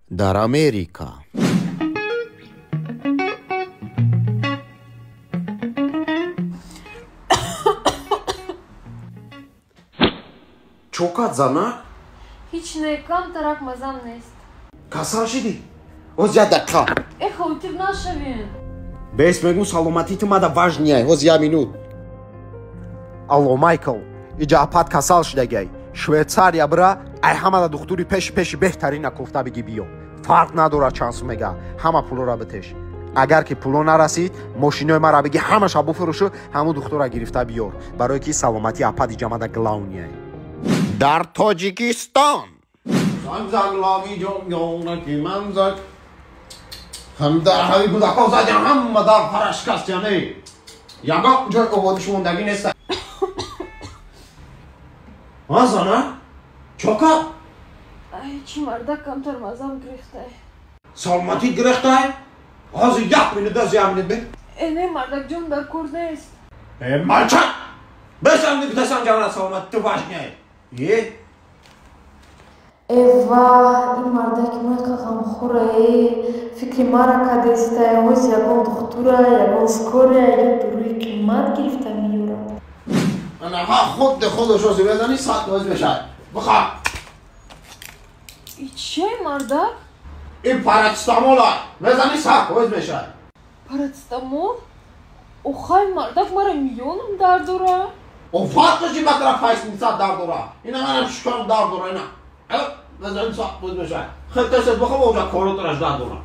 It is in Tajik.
Дар Америка. Чокат зана? Ҳеч не, камтарак мазам нест. Касал шидӣ? Ҳоз як дақиқа. Э, хавотир нашавем. Бес мегум, саломатии ту мада важный ай. Ҳоз як минут. Алло, Майкл, иҷа апат касал шидагай. Швейцария бира, ай ҳамада духтури пеши пеши беҳтарина кофта биги биё. Фарқ надорад чанд сум мега, ҳама пулора битеш. Агар ки пуло нарасид, мошинои мара биги ҳамаша буфурӯшу ҳамун духтура гирифта биёр, барое ки саломатии апат иҷа мада главный ай. Дар Тоҷикистон. Ҳам дар ҳави кӯдако задям, ҳама дар парашкаст, яъне ягон ҷой ободиш мондагӣ нест. А, зана, чока? Ай, чӣ мардак, камтар мазам гирифтай. Саломатӣ гирифтай? Ҳозир як минут, аз як минут бе. Э, не, мардакҷон, дар кор нест. Э, молчать! Бесам гуфтасам, ҷавона, саломатӣ ту важный. Е? Эва, ин мардаки ман ка ғамхӯрае, фикри мара кадестай. Ҳоз ягон духтура, ягон скорая ё доруи қимат гирифта меёрад. Ана ҳа, худ худаш ҳозир мезани, 100% мешавад. Бихӯр. И че, мардак? Ин парацетамола мезани, 100% мешавад. Парацетамол? Охай, мардак, мара миёнам дард дора. О, фарқи чи, ба тараф поясница дард дора, ина манам шикам дард дора, ина мезани, 100% мешавад. Хел тесет бихӯр, оҷа коротараш дард дора.